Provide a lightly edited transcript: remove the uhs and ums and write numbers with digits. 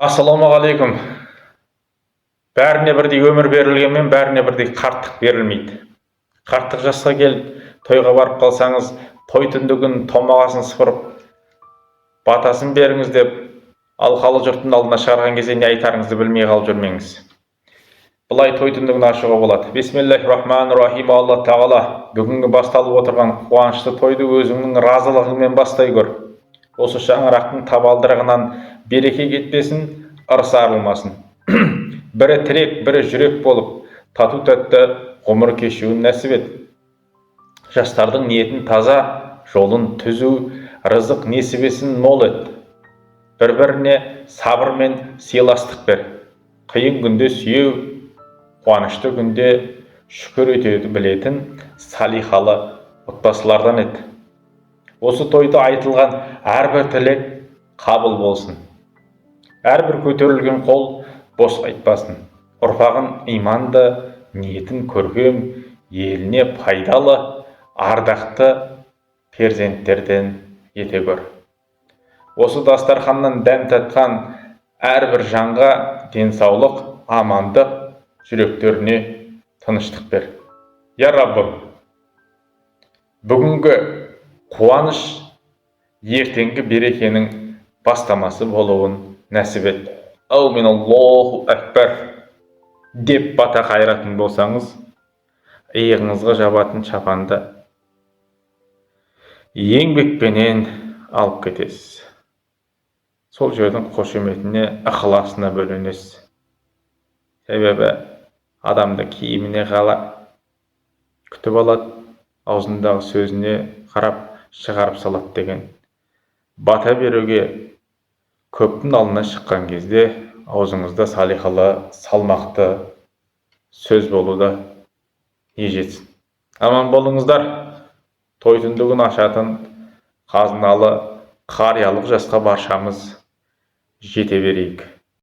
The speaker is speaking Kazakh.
Ассалаумағалейкум. Бәріне бірдей өмір берілгенмен, бәріне бірдей қарттық берілмейді. Қарттық жасқа келіп, тойға барып қалсаңыз, той түндігін, томағасын сыпырып, батасын беріңіз деп алқалы жұрттың алдына шығарған кезде не айтарыңызды білмей қалып жүрмеңіз. Былай той түндігін ашуға болады. Бисмиллахи рахмани рахим. Алла Тағала, бүгінгі басталып отырған қуанышты тойды өзіңнің разылығыңмен бастай көр. Осы шаңырақтың табалдырығынан береке кетпесін, ырыс арылмасын. Бірі тірек, бірі жүрек болып, тату тәтті ғұмыр кешуін нәсіп ет. Жастардың ниетін таза, жолын түзу, рызық несібесін мол ет. Бір біріне сабыр мен сыйластық бер. Қиын күнде сүйеу, қуанышты күнде шүкір ете білетін салиқалы отбасылардан ет. Осы тойда айтылған әрбір тілек қабыл болсын. Әрбір көтерілген қол бос қайтпасын. Ұрпағын иманды, ниетін көркем, еліне пайдалы, ардақты перзенттерден ете көр. Осы дастарханнан дәм татқан әрбір жанға денсаулық, амандық, жүректеріне тыныштық бер. Я Раббым, бүгінгі қуаныш ертеңгі берекенің бастамасы болуын нәсіп ет. Әумин, Аллаху әкбар деп бата қайыратын болсаңыз, иығыңызға жабатын шапанды еңбекпенен алып кетесіз. Сол жердің қошеметіне, ықыласына бөленесіз. Себебі адамды киіміне қала күтіп алады, аузындағы сөзіне қарап шығарып салады деген. Бата беруге көптің алдына шыққан кезде аузыңызда салиқалы, салмақты сөз болуда не жетсін. Аман болыңыздар. Той түндігін ашатын қазыналы қариялық жасқа баршамыз жете берейік.